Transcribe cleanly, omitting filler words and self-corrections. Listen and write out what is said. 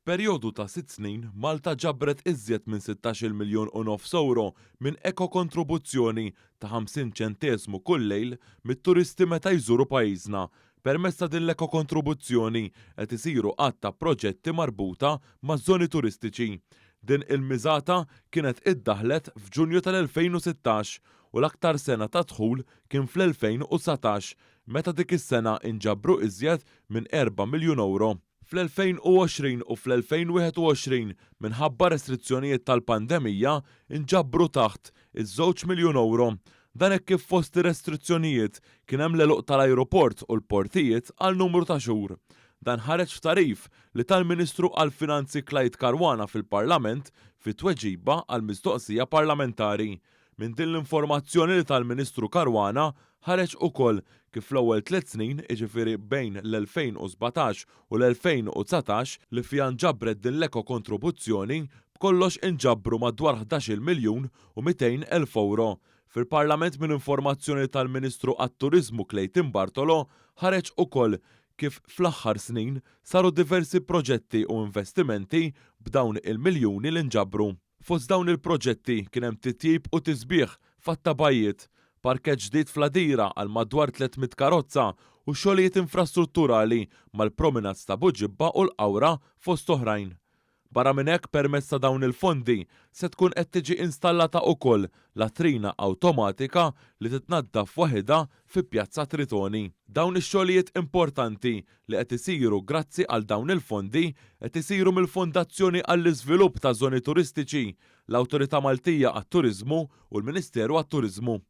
F'perjodu ta' sitt snin, Malta ġabret iżjed minn sittax-il miljun u nofs ewro minn ekokontribuzzjoni ta' 50 ċenteżmu kull lejl mit-turisti meta jżuru pajjiżna. Permezz ta' din l-ekokontribuzzjoni qed isiru għadd ta' proġetti marbuta maż-żoni turistiċi. Din il-miżata kienet iddaħħlet f'Ġunju tal-2016 u l-aktar sena ta' dħul kien fl-2019 meta dik is-sena inġabru iżjed minn erba' miljun ewro. Fl-2020 u fl-2021, minħabba restrizzjonijiet tal-pandemija, inġabru taħt iż-żewġ miljun ewro. Dan hekk kif fost ir-restrizzjonijiet kien hemm l-għeluq tal-ajruport u l-portijiet għal numru ta' xhur. Dan ħareġ f'tagħrif li ta l-Ministru għall-Finanzi Clyde Caruana fil-Parlament fi tweġiba għal mistoqsija parlamentari. Minn din l-informazzjoni li ta l-Ministru Caruana ħareġ ukoll kif fl-ewwel tliet snin, jiġifieri bejn l-2017 u l-2019, li fiha nġabret din l-ekokontribuzzjoni, b'kollox inġabru madwar ħdax-il miljun u 200,000 ewro. Fil-Parlament minn informazzjoni tal-Ministru għat-Turiżmu Clayton Bartolo ħareġ ukoll kif fl-aħħar snin saru diversi proġetti u investimenti b'dawn il-miljuni li nġabru. Fost dawn il-proġetti kien hemm titjib u tisbiħ f'għadd ta' bajjiet, parkeġġ ġdid fl-Għadira għal madwar 300 karozza u xogħlijiet infrastrutturali mal-promenades ta' Buġibba u l-Qawra fost oħrajn. Barra minn hekk permezz ta' dawn il-fondi se tkun qed tiġi installata ukoll latrina awtomatika li titnaddaf waħidha fi Pjazza Tritoni. Dawn ix-xogħlijiet importanti li qed isiru grazzi għal dawn il-fondi qed isiru mill-Fondazzjoni għall-Iżvilupp ta' Żoni Turistiċi, l-Awtorità Maltija għat-Turiżmu u l-Ministeru għat-Turiżmu.